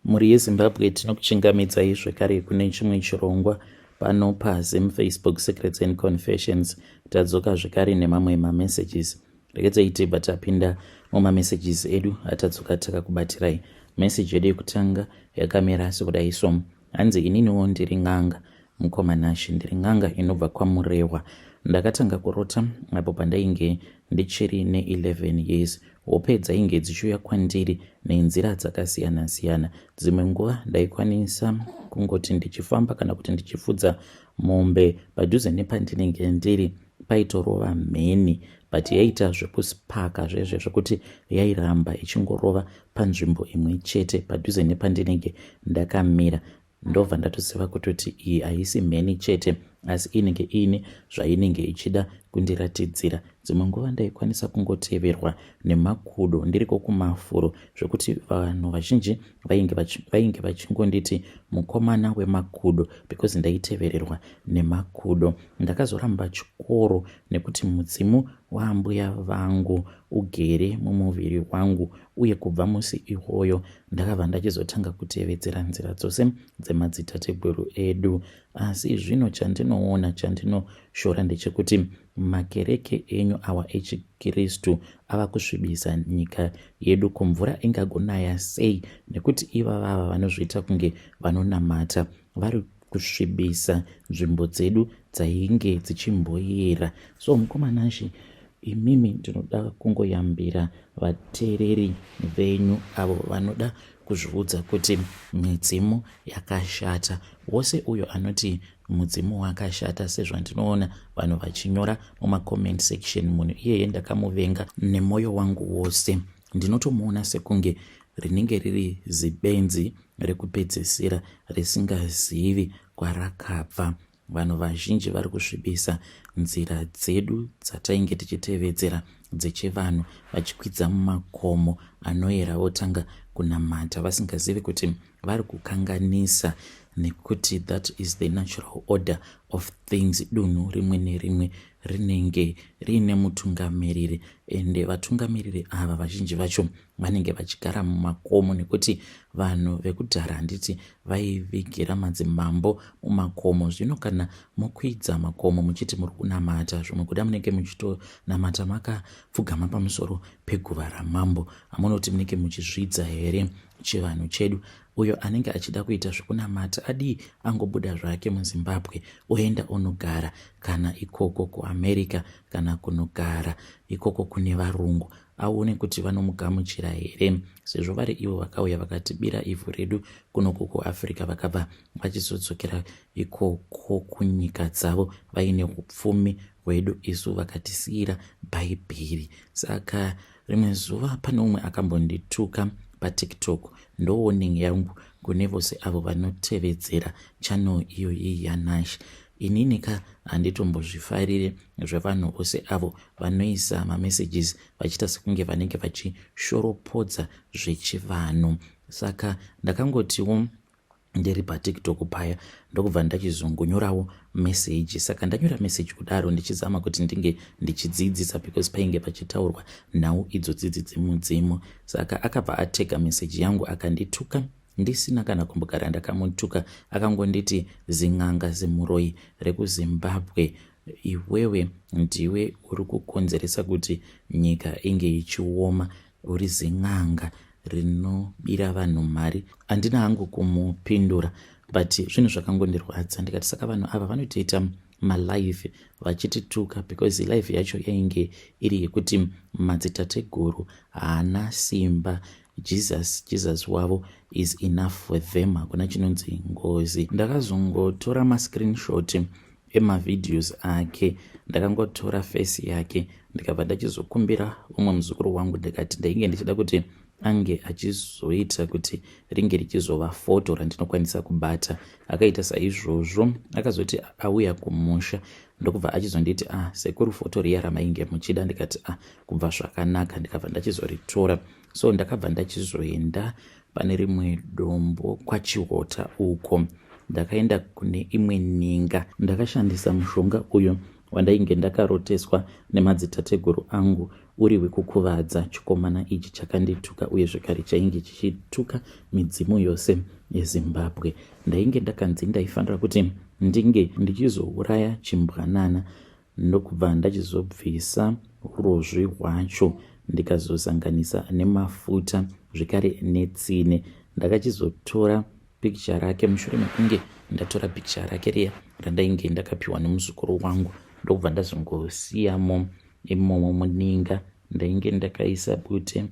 Mhuri yeZimbabwe, tinokuchingamidzai zvekare kune chimwe chirongwa pano paZim Facebook Secrets and Confessions. Tadzoka zvekare nemamwe mamessages. Regedzai tibva tapinda mumamessages edu atadzoka takakubatirai. Message yedu yekutanga yakamira sekudai so. Hanzi ininiwo ndiri n'anga mukoma Nashe, ndiri n'anga inobva kwaMurehwa. Ndakatanga kurota apo pandainge ndichiri ne11 years. Hope dzainge dzichiuya kwandiri nenzira dzakasiyana-siyana. Dzimwe nguva ndaikwanisa kungoti ndichifamba kana kuti ndichifudza mombe padhuze nepandinenge ndiri paitorova mheni, but yaita zvekuspaka zvezve zvekuti yairamba ichingorova panzvimbo imwe chete padhuze nepandinenge ndakamira. Ndobva ndatoziva kutoti iyi haisi mheni chete, asi inenge iine zvainenge ichida kundiratidzira. Dzimwe nguva ndaikwanisa kungoteverwa nemakudo ndiriko kumafuro, zvekuti vanhu vazhinji vainge vachingonditi mukomana wemakudo because ndaitevererwa nemakudo. Ndakazoramba chikoro nekuti mudzimu waambuya vangu ugere mumuviri wangu, uye kubva musi iwoyo ndakabva ndachizotanga kutevedzera nzira dzose dzemadzitateguru edu. Asi zvino chandinoona, chandinoshora ndechekuti makereke enyu awa echikristu ava kusvibisa nyika yedu. Ko mvura ingagonaya sei nekuti ivavava vanozviita kunge vanonamata vari kusvibisa nzvimbo dzedu dzainge dzichimboyera? So mukoma Nashe, imimi ndinoda kungoyambira vateereri venyu avo vanoda kuzviudza kuti midzimu yakashata. Wose uyo anoti mudzimu wakashata, sezvandinoona vanhu vachinyora mumacomment section, munhu iyeye ndakamuvenga nemwoyo wangu wose. Ndinotomuona sekunge rinenge riri zibenzi rekupedzisira risingazivi kwarakabva. Vanhu vazhinji vari kusvibisa nzira dzedu dzatainge tichitevedzera dzechivanhu, vachikwidza mumakomo anoyera votanga kunamata vasingazivi kuti vari kukanganisa, nekuti that is the natural order of things. Dunhu rimwe nerimwe rinenge riine mutungamiriri, ende vatungamiriri ava vazhinji vacho vanenge vachigara mumakomo, nekuti vanhu vekudhara, handiti vaivigira madzimambo mumakomo? Zvino kana mukwidza makomo muchiti muri kunamata, zvimwe kuda munenge muchitonamata makapfugama pamusoro peguva ramambo. Hamunoti munenge muchizvidza here chivanhu chedu? Uyo anenge achida kuita zvekunamata adii angobuda zvake muZimbabwe, oenda onogara kana ikoko kuAmerica, kana kunogara ikoko kune varungu, aone kuti vanomugamuchira here, sezvo vari ivo vakauya vakatibira ivhu redu kunoko kuAfrica, vakabva vachizodzokera ikoko kunyika dzavo vaine upfumi hwedu, isu vakatisiyira Bhaibheri. Saka rimwe zuva pane umwe akambondituka paTikTok. Ndo warning yangu kune vose avo vanotevedzera channel iyoyi yaNash. Inini ka handitombozvifarire zvevanhu vose avo vanoisa mamessages vachiita sekunge vanenge vachishoropodza zvechivanhu. Saka ndakangotiwo ndiri paTikTok paya, ndokubva ndachizongonyorawo meseji. Saka ndanyora meseji kudaro ndichizama kuti ndinge ndichidzidzisa, because painge pachitaurwa nhau idzo dzidzi dzemudzimu. Saka akabva atega meseji yangu akandituka ndisina kana kumbogara ndakamutuka. Akangonditi, "Zin'anga, zimuroi rekuZimbabwe iwewe, ndiwe uri kukonzeresa kuti nyika inge ichioma, uri zin'anga rinobira vanhu mari." Handina hangu kumupindura, but zvinhu zvakangondirwadza. Ndikati, saka vanhu ava vanotoita malive vachitituka, because live yacho yainge iri yekuti madzitateguru haana simba, Jesus wavo is enough for them, hakuna chinonzi ngozi. Ndakazongotora mascreenshot emavideos ake, ndakangotora face yake, ndikabva ndachizokumbira umwe muzukuru wangu. Ndikati ndainge ndichida kuti ange achizoita kuti ringe richizova foto randinokwanisa kubata. Akaita saizvozvo. Akazoti auya kumusha, ndokubva achizonditi, "Ah, sekuru, foto riya ramainge muchida." Ndikati, "Ah, kubva zvakanaka." Ndikabva ndachizoritora. So ndakabva ndachizoenda pane rimwe dombo kwaChihota uko. Ndakaenda kune imwe ninga. Ndakashandisa mushonga uyo wandainge ndakaroteswa nemadzitateguru angu. uri wekukuvadza chikomana ichi chakandituka uye zvekare chainge chichituka midzimu yose yeZimbabwe. Ndainge ndakanzi ndaifanira kuti ndinge ndichizouraya chimbwanana ndokubva ndachizobvisa urozvi hwacho ndikazosanganisa nemafuta zvekare netsine. Ndakachizotora picture rake mushure mekunge ndatora picture rake riya randainge ndakapiwa nemuzukuru wangu ndokubva ndazongosiyamo imomo muninga ndainge ndakaisa bute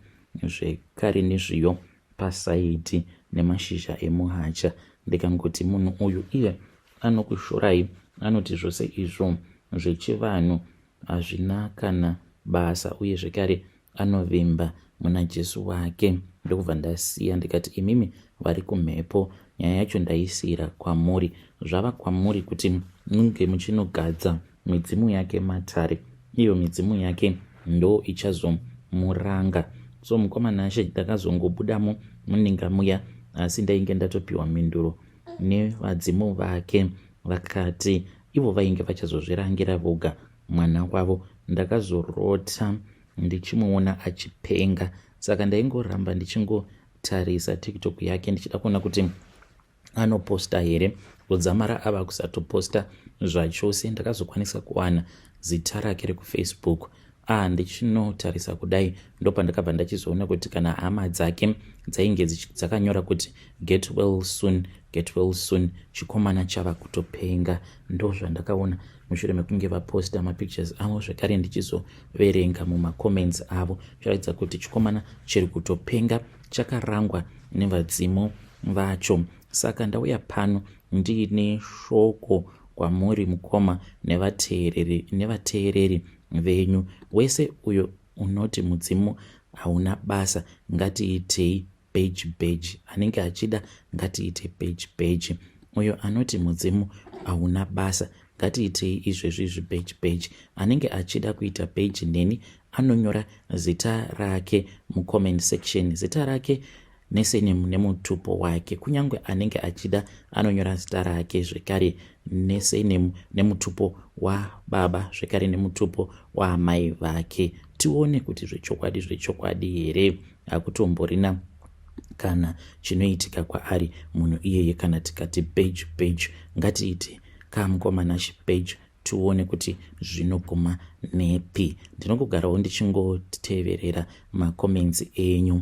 zvekare nezviyo pasaidi nemashizha emuhacha ndikangoti munhu uyu iye anokushorai anoti zvose izvo zvechivanhu hazvina kana basa uye zvekare anovimba muna Jesu wake. Ndokubva ndasiya ndikati imimi vari kumhepo nyaya yacho ndaisiira kwamuri. Zvava kwamuri kuti munge muchinogadza midzimu yake matare. Iyo midzimu yake ndo ichazomuranga. So mukoma Nashe ndakazongobudamo muninga muya asi ndainge ndatopiwa mhinduro nevadzimu vake vakati ivo vainge vachazozvirangira voga mwana wavo. Ndakazorota ndichimuona achipenga saka ndaingoramba ndichingotarisa TikTok yake ndichida kuona kuti anoposta here kudzamara ava kusatoposta zvachose. Ndakazokwanisa kuwana zita rake rekuFacebook. Ah, ndichinotarisa kudai ndopandakabva ndachizoona kuti kana hama dzake dzainge dzakanyora kuti get well soon, get well soon, chikomana chava kutopenga. Ndozvandakaona mushure mekunge vaposta mapictures avo zvekare ndichizoverenga mumacomments avo zviratidza kuti chikomana chiri kutopenga chakarangwa nevadzimu vacho. Saka ndauya pano ndiine shoko kwamuri mukoma nevateereri nevateereri venyu. Wese uyo unoti mudzimu hauna basa ngatiitei beji beji. Anenge achida ngatiite beji beji. Uyo anoti mudzimu hauna basa ngatiitei izvezvi izvi beji beji. Anenge achida kuita beji neni anonyora zita rake mucomment section. Zita rake nesurname nemutupo wake. Kunyange anenge achida anonyora zita rake zvekare nesurname nemutupo wababa zvekare nemutupo waamai vake. Tione kuti zvechokwadi zvechokwadi here hakutomborina kana chinoitika kwaari munhu iyeye kana tikati beji beji. Ngatiite kamukoma Nashe beji tione kuti zvinoguma nepi. Ndinongogarawo ndichingoteverera macomments enyu.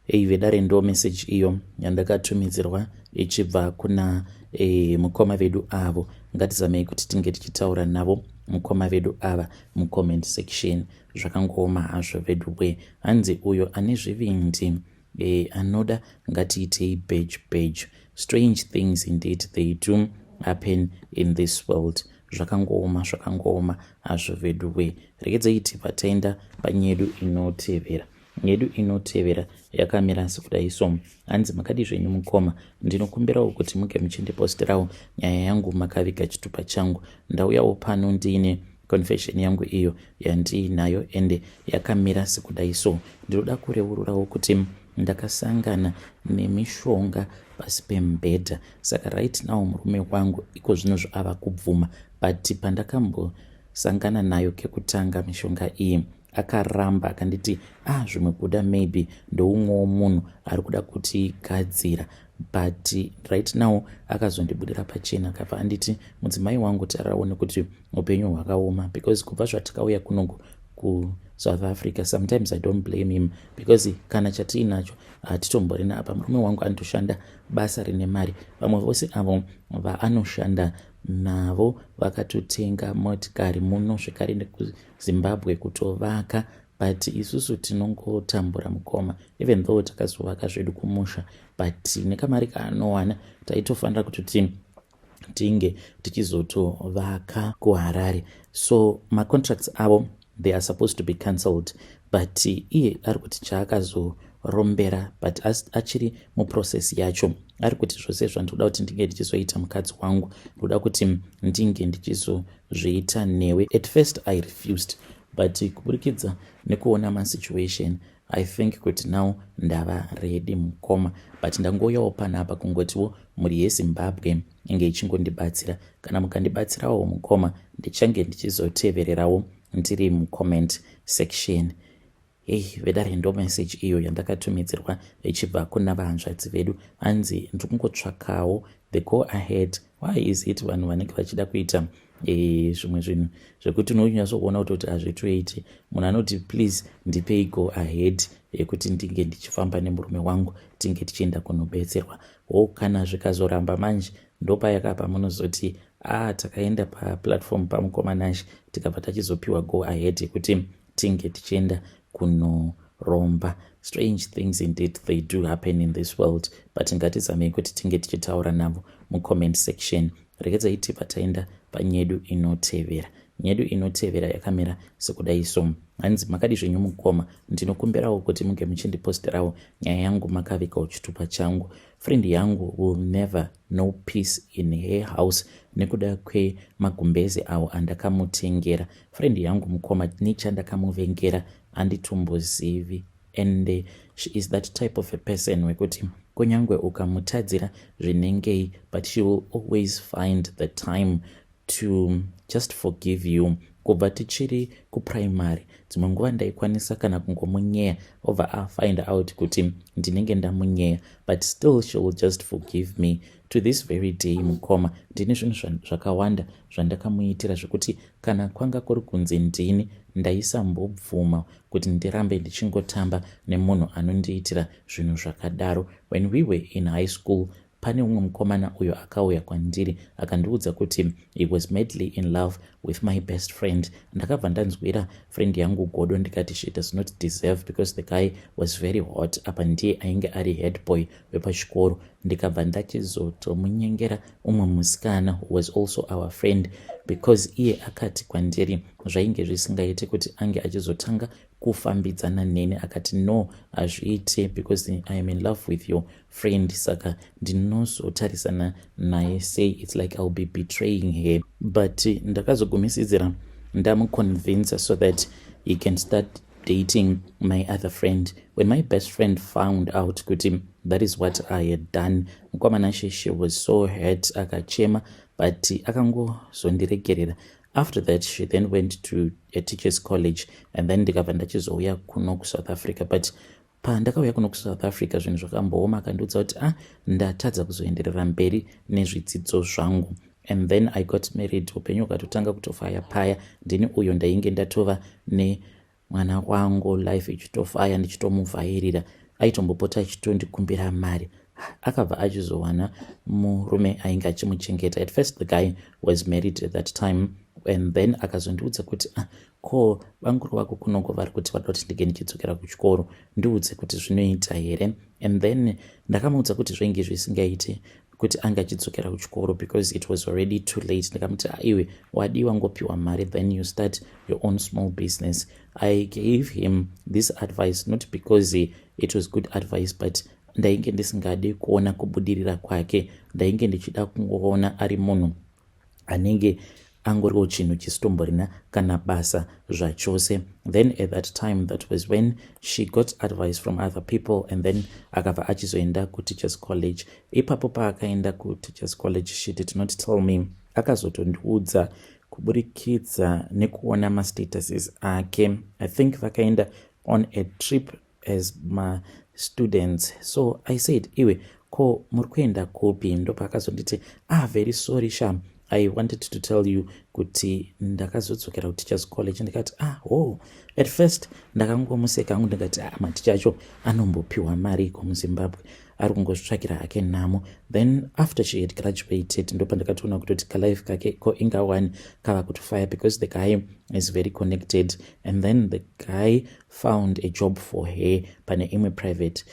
Ei vedare ndo message iyo yandakatumidzirwa ichibva kuna e, mukoma vedu avo. Ngatizamei kuti tinge tichitaura navo mukoma vedu ava mucomment section. Zvakangooma hazvo vedu we. Hanzi uyo ane zvivindi e, anoda ngatiitei beji beji. Strange things indeed they do happen in this world. Zvakangooma zvakangooma hazvo vedu we. Regedzei tibva taenda panyedu inotevera. Nyedu inotevera yakamira sekudai so. Hanzi makadi zvenyu mukoma, ndinokumbirawo kuti muge muchindipostirawo nyaya yangu makaviga chitupa changu. Ndauyawo pano ndiine confession yangu iyo yandiinayo ende yakamira sekudai so. Ndinoda kureururawo kuti ndakasangana nemishonga pasi pemubhedha. Saka right now murume wangu iko zvino ava kubvuma, but pandakambosangana nayo kekutanga mishonga iyi akaramba akanditi ah zvimwe kuda maybe ndoumwewo munhu ari kuda kutigadzira, but right now akazondibudira pachena akabva anditi mudzimai wangu taraone kuti upenyu hwakaoma because kubva zvatikauya kunoku kuSouth Africa, sometimes I don't blame him because kana chatiinacho hatitomborina apa. Murume wangu anotoshanda basa rine mari, vamwe vose avo vaanoshanda navo vakatotenga motikari muno zvekare nekuZimbabwe kutovaka, but isusu tinongotambura mukoma. Even though takazovaka zvedu kumusha, but nekamari kaanowana taitofanira kutoti tinge tichizotovaka kuHarare. So macontracts avo, they are supposed to be cancelled, but iye ari kuti chaakazorombera, but achiri muprocess yacho. Ari kuti zvose zvandinoda kuti ndinge ndichizoita mukadzi wangu, ndoda kuti ndinge ndichizozviita newe. At first I refused, but kuburikidza nekuona masituation, I think kuti now ndava ready mukoma, but ndangouyawo panapa kungotiwo mhuri yeZimbabwe inge ichingondibatsira. Kana mukandibatsirawo mukoma, ndichange ndichizotevererawo. Ndiri mucomment section. Hei vedare, ndo message iyo yandakatumidzirwa ichibva kuna vahanzvadzi vedu. Hanzi ndiri kungotsvakawo the go ahead. Why is it vanhu vanenge vachida kuita zvimwe zvinhu zvekuti unonyatsokuona kutoti hazvitoiti? Munhu anoti, "Please ndipei go ahead yekuti ndinge ndichifamba nemurume wangu, tinge tichienda kunobetserwa." Ho, kana zvikazoramba manje, ndopayakapa munozoti, "A ah, takaenda paplatform pamukomanashi, tikabva tachizopiwa go ahead yekuti tinge tichienda kunoromba." Strange things indeed, they do happen in this world, but ngatizamei kuti tinge tichitaura navo mucomment section. Regedzai tibva taenda panyedu inotevera. Nyedu inotevera yakamira sekudai so. Hanzi, "Makadi zvenyu mukoma? Ndinokumbirawo kuti munge muchindiposterawo nyaya yangu makavikawo chitupa changu. Friend yangu will never know peace in her house nekuda kwemagumbezi avo andakamutengera. Friend yangu mukoma, nechandakamuvengera handitombozivi, and she is that type of a person wekuti kunyange ukamutadzira zvinengei, but she will always find the time to just forgive you. Kubva tichiri kuprimary, dzimwe nguva ndaikwanisa kana kungomunyeya, obva afind out kuti ndinenge ndamunyeya, but still she will just forgive me to this very day. Mukoma, ndine zvinhu zvakawanda zvandakamuitira zvekuti kana kwanga kuri kunzi ndini, ndaisambobvuma kuti ndirambe ndichingotamba nemunhu anondiitira zvinhu zvakadaro. When we were in high school, pane umwe mukomana uyo akauya kwandiri akandiudza kuti he was madly in love with my best friend. Ndakabva ndanzwira friend yangu godo, ndikati she does not deserve, because the guy was very hot. Apa ndiye ainge ari head boy wepachikoro. Ndikabva ndachizotomunyengera umwe musikana who was also our friend, because iye akati kwandiri zvainge zvisingaiti kuti ange achizotanga kufambidzana neni. Akati, 'No, hazviiti because I am in love with your friend, saka ndinozotarisana naye sei? It's like I'll be betraying her.' But ndakazogumisidzira ndamuconvince so that he can start dating my other friend. When my best friend found out kuti that is what I had done, mukomana, she was so hurt, akachema, but akangozondiregerera. After that, she then went to a teachers college, and then ndikabva ndachizouya kuno kuSouth Africa. But pandakauya kuno kuSouth Africa, zvinhu zvakambooma. Akandiudza kuti, 'Ah, ndatadza kuzoenderera mberi nezvidzidzo zvangu.' And then I got married, upenyu hukatotanga kutofaya paya. Ndini uyo ndainge ndatova nemwana wangu, life ichitofaya, ndichitomuvhairira. Aitombopota achitondikumbira mari. Akabva achizowana murume ainge achimuchengeta. At first the guy was married at that time, and then akazondiudza kuti, 'Ah, ko banguru vako kunoko vari kuti vada kuti ndinge ndichidzokera kuchikoro, ndiudze kuti zvinoita here?' And then ndakamuudza kuti zvainge zvisingaiti kuti ange achidzokera kuchikoro because it was already too late. Ndikamuti, 'Aiwe, wadiwa ngopiwa mari, then you start your own small business.' I gave him this advice not because it was good advice, but ndainge ndisingadi kuona kubudirira kwake. Ndainge ndichida kungoona ari munhu anenge angoriwo chinhu chisitomborina kana basa zvachose. Then at that time, that was when she got advice from other people, and then akabva achizoenda kuteachers college. Ipapo paakaenda kuteachers college, she did not tell me. Akazotondiudza kuburikidza nekuona mastatuses ake. I think vakaenda on a trip as mastudents. So I said, 'Iwe, ko muri kuenda kupi?' Ndopaakazonditi, 'Ah, very sorry sham, I wanted to tell you kuti ndakazodzokera kuteachers college.' Ndikati, 'Ah, oh.' At first ndakangomuseka hangu, ndikati, 'Ah, maticha acho anombopiwa mari iko muZimbabwe? Ari kungozvitsvakira hake nhamo.' Then after she had graduated, ndopandakatoona kutoti kalife kake ko ingawani kava kutofire, because the guy is very connected, and then the guy found a job for her pane imwe private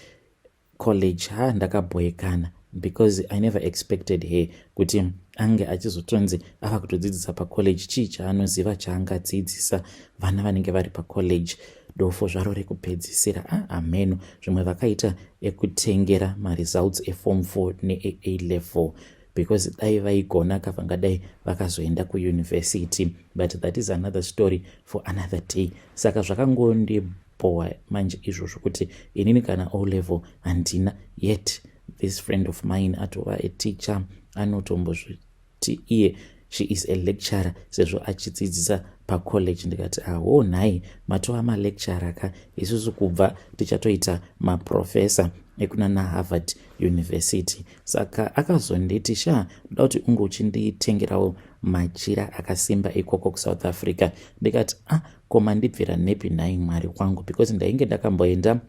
college. Ha, ndakabhoekana because I never expected her kuti ange achizotonzi ava kutodzidzisa pacollege. Chii chaanoziva chaangadzidzisa vana vanenge vari pacollege? Dofo zvaro rekupedzisira. A ah, ameno zvimwe vakaita ekutengera maresults eform 4 neA level, because dai vaigona kavangadai vakazoenda kuuniversity. But that is another story for another day. Saka zvakangondibhowa manje izvozvo kuti inini kana O level handina, yet this friend of mine atova ateacher, anotombozviti iye she is a lecturer sezvo achidzidzisa Pacollege ndikati, "Aho nhai, matova malecturer ka? Isusu kubva tichatoita maprofessor ekunana Harvard University." Saka akazonditi, "Sha, ndoda kuti unge uchinditengerawo machira akasimba ikoko kuSouth Africa." Ndikati, "Ah, ko mandibvira nepi nhai Mwari wangu?" Because ndainge ndakamboenda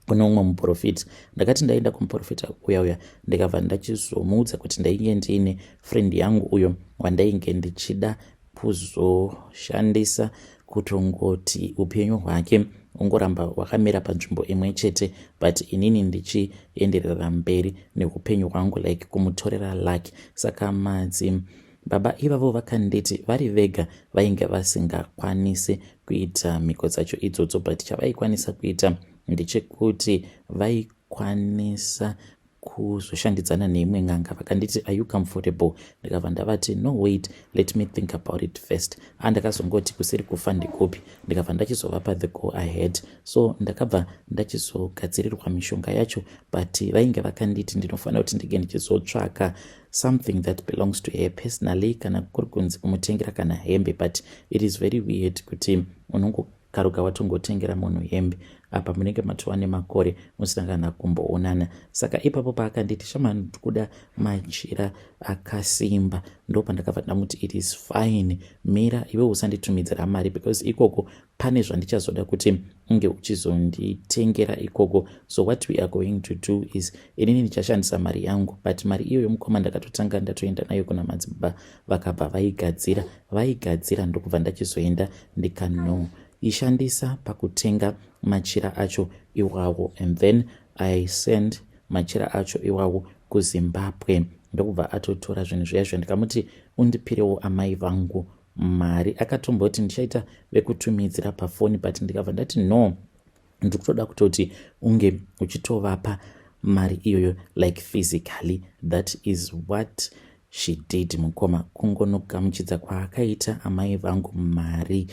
kune umwe muprofita. Ndakati ndaenda kumuprofita uya uya, ndikabva ndachizomuudza kuti ndainge ndiine friend yangu uyo wandainge ndichida kuzoshandisa kutongoti upenyu hwake ungoramba hwakamira panzvimbo imwe chete, but inini ndichienderera mberi neupenyu hwangu, like kumutorera luck. Saka madzi baba ivavo vakanditi vari vega vainge vasingakwanisi kuita mhiko dzacho idzodzo, but chavaikwanisa kuita ndechekuti vaikwanisa kuzoshandidzana neimwe n'anga. Vakanditi, "Are you comfortable?" Ndikabva ndavati, "No, wait, let me think about it first." Andakazongoti kusiri kufa ndikupi, ndikabva ndachizovapa the go ahead. So ndakabva ndachizogadzirirwa mishonga yacho, but vainge vakanditi ndinofanira kuti ndinge ndichizotsvaka something that belongs to her personally, kana kuri kunzi kumutengera kana hembe. But it is very weird kuti unongokaruka watongotengera munhu hembe, apa munenge matova nemakore musina kana kumboonana. Saka ipapo paakanditi, "Shamani, ndikuda machira akasimba," ndo pandakabva ndamuti, "It is fine, mira iwe, usanditumidzira mari, because ikoko pane zvandichazoda kuti unge uchizonditengera ikoko. So what we are going to do is, inini ndichashandisa mari yangu." But mari iyoyo, mukoma, ndakatotanga ndatoenda nayo kuna madzibaba, vakabva vaigadzira. Vaigadzira, ndokubva ndachizoenda ndikanoishandisa pakutenga machira acho iwawo, and then I send machira acho iwawo kuZimbabwe. Ndokubva atotora zvinhu zviya zvo. Ndikamuti undipirewo amai vangu mari. Akatomboti ndichaita vekutumidzira pafoni, but ndikabva ndati, "No, ndiri kutoda kutoti unge uchitovapa mari iyoyo, like physically." That is what she did, mukoma. Kungonogamuchidza kwaakaita amai vangu mari,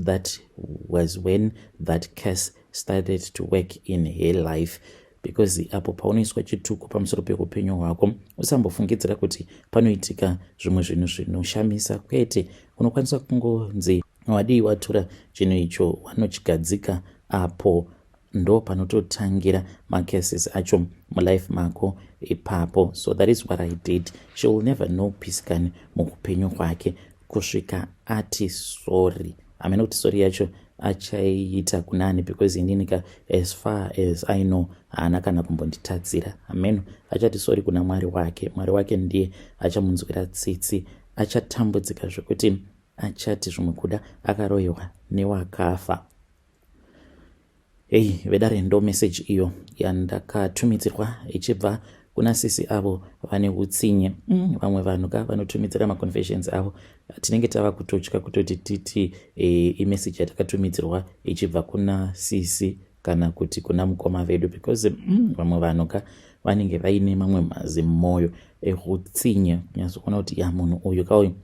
that was when that curse started to work in her life, because apo paunoiswa chituko pamusoro peupenyu hwako, usambofungidzira kuti panoitika zvimwe zvinhu zvinoshamisa. Kwete, unokwanisa kungonzi wadii watora chinhu icho wanochigadzika apo, ndo panototangira macurses acho mulife mako ipapo. So that is what I did. She will never know peace kani muupenyu hwake kusvika ati sorry. Hamene kuti sorry yacho achaiita kunani, because inini ka, as far as I know, haana kana kumbonditadzira. Hameno achati sorry kuna Mwari wake. Mwari wake ndiye achamunzwira tsitsi. Achatambudzika zvekuti achati zvimwe kuda akaroyiwa newakafa. Hei vedare, ndo meseji iyo yandakatumidzirwa ichibva kuna sisi avo vane utsinye. Vamwe vanhu ka vanotumidzira maconfessions avo, tinenge tava kutotya kutoti titi imeseji yatakatumidzirwa ichibva kuna sisi kana kuti kuna mukoma vedu, because vamwe vanhu ka vanenge vaine mamwe mazimwoyo eutsinye, kunyatsokuona kuti ya, munhu uyu kauyu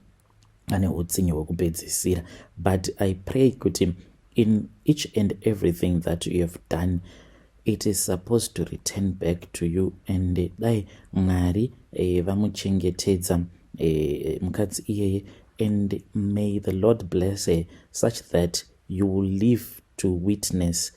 ane utsinye hwekupedzisira. But I pray kuti in each and everything that you have done, it is supposed to return back to you, and dai Mwari vamuchengetedza mukadzi iyeye, and may the Lord bless her such that you will live to witness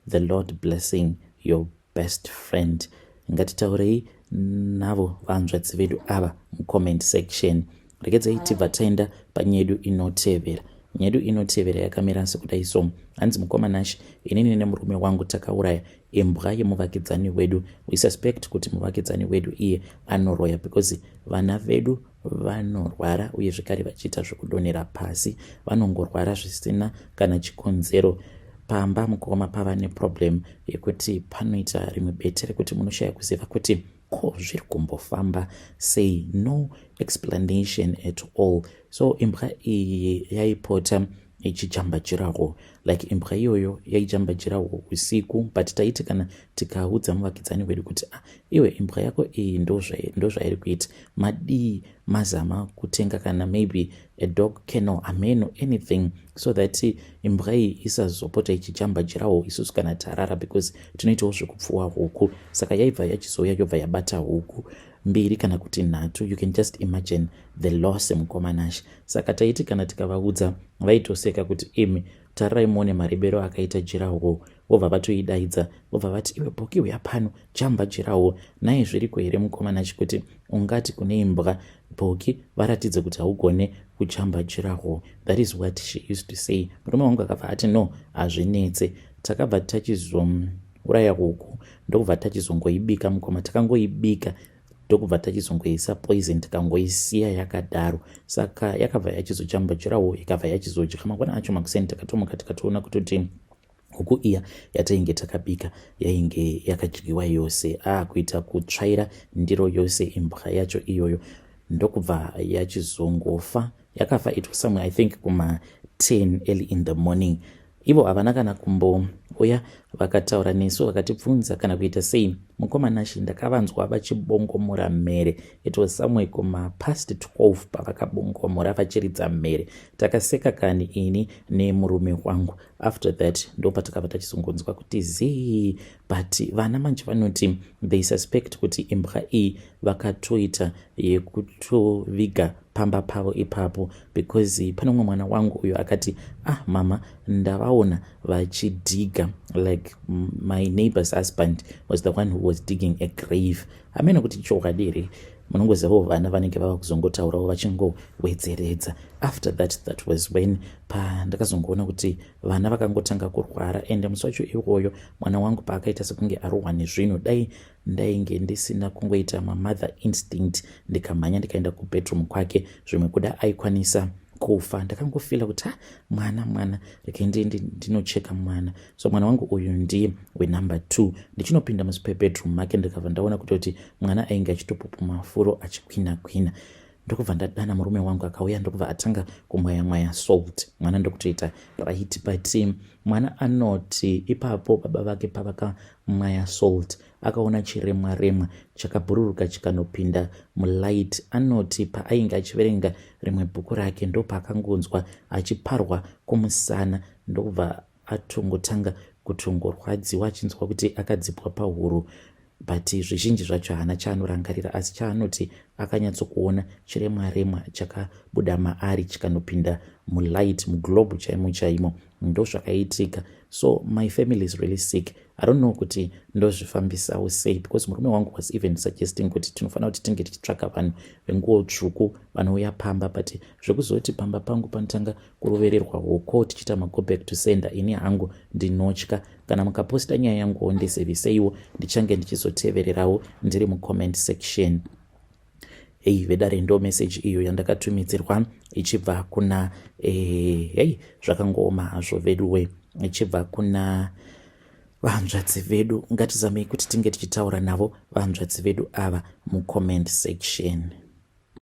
the Lord blessing your best friend. Ngatitaurei navo vanzvadzi vedu ava mucomment section. Regedzai tibva taenda panyedu inotevera. Nyedu inotevera yakamira sekudai. So hanzi, "Mukoma Nash, inini nemurume wangu takauraya imbwa yemuvakidzani wedu. We suspect kuti muvakidzani wedu iye anoroya, because vana vedu vanorwara uye zvekare vachiita zvekudonhera pasi. Vanongorwara zvisina kana chikonzero. Pamba, mukoma, pava neproblem yekuti panoita rimwe bete rekuti munoshaya kuziva kuti ko zviri kumbofamba sei, no explanation at all. So imbwa iyi yaipota ichijamba jirawo. Like imbwa iyoyo yaijamba jirawo usiku, but taiti kana tikaudza muvakidzani wedu kuti, "Ah, iwe, imbwa yako iyi ndozvairi kuita, madii mazama kutenga kana maybe a dog kennel, ameno, anything, so that imbwa iyi isazopota ichijamba jirawo isusu kana tarara," because tinoitawo zvekupfuwa huku. Saka yaibva yachizouya, yobva yabata huku mbiri kana kuti nhatu. You can just imagine the loss, mukoma Nashe. Saka taiti kana tikavaudza, vaitoseka kuti, "Imi, tarirai muone marebero akaita jirawo." Vobva vatoidaidza, vobva vati, "Iwe Bhoki, uya pano, jamba jirawo." Nai zviriko here, mukoma Nashe, kuti ungati kune imbwa, "Bhoki, varatidze kuti haugone kujamba jirawo"? That is what she used to say. Murume wangu akabva ati, "No, hazvinetse." Takabva tachizouraya huku, ndokubva tachizongoibika, mukoma. Takangoibika, ndokubva tachizongoisa poison, tikangoisiya yakadaro. Saka yakabva yachizojamba jirawo, ikabva yachizodya. Mangwana acho makuseni takatomuka, tikatoona kutoti huku iya yatainge takabika yainge yakadyiwa yose, aakuita kutsvaira ndiro yose imbwa yacho iyoyo, ndokubva yachizongofa. Yakafa, it was somewhere, I think, kuma 10 early in the morning. Ivo havana kana kumbouya vakataura nesu, vakatibvunza kana kuita sei. Mukoma Nashe, ndakavanzwa vachibongomora mhere. It was somewhere kumapast 12 pavakabongomora vachiridza mhere. Takaseka kani, ini nemurume wangu. After that ndo patakabva tachizongonzwa kuti zii. But vana manje vanoti they suspect kuti imbwa iyi vakatoita yekutoviga pamba pavo ipapo, because pane umwe mwana wangu uyo akati, "Ah, mama, ndavaona vachidhiga." Like my neighbor's husband was the one who was digging a grave. Hamene kuti chokwadi here. Munongozivawo vana vanenge vava kuzongotaurawo vachingowedzeredza. After that, that was when pandakazongoona kuti vana vakangotanga kurwara. Ende musi wacho iwoyo mwana wangu paakaita sekunge arohwa nezvinhu, dai ndainge ndisina kungoita mamother instinct, ndikamhanya ndikaenda kubedroom kwake, zvimwe kuda aikwanisa kufa. Ndakangofeela kuti, ha, mwana, mwana, regai ndiende ndinocheka mwana. So mwana wangu uyu ndiye wenumber 2. Ndichinopinda muspare bedroom make, ndikabva ndaona kutoti mwana ainge achitopupuma furo, achikwina kwina. Ndokubva ndadana murume wangu, akauya, ndokubva atanga kumwaya mwaya salt, mwana ndokutoita right. But mwana anoti ipapo baba vake pavakamwaya salt, akaona chiremwa remwa chakabhururuka chikanopinda mulight. Anoti paainge achiverenga rimwe bhuku rake, ndopaakangonzwa achiparwa kumusana, ndokubva atongotanga kutongorwadziwa, achinzwa kuti akadzipwa pahuro. But zvizhinji zvacho haana chaanorangarira, asi chaanoti akanyatsokuona chiremwa remwa chakabuda maari chikanopinda mulight, muglobe chaimo chaimo. Ndo zvakaitika. So my family is really sick. I don't know kuti ndozvifambisawo sei, because murume wangu was even suggesting kuti tinofanira kuti tinge tichitsvaka vanhu venguo tsvuku vanouya pamba. But zvekuzoti pamba pangu panotanga kurovererwa hoko, tichiita mago back to sender, ini hangu ndinotya. Kana mukaposta nyaya yanguwo, ndiziviseiwo, ndichange ndichizotevererawo ndiri mucomment section. Hei vedare, ndo message iyo yandakatumidzirwa ichibva kuna hei, zvakangooma hazvo veduwe, ichibva kuna vahanzvadzi vedu. Ngatizamei kuti tinge tichitaura navo vahanzvadzi vedu ava mucomment section.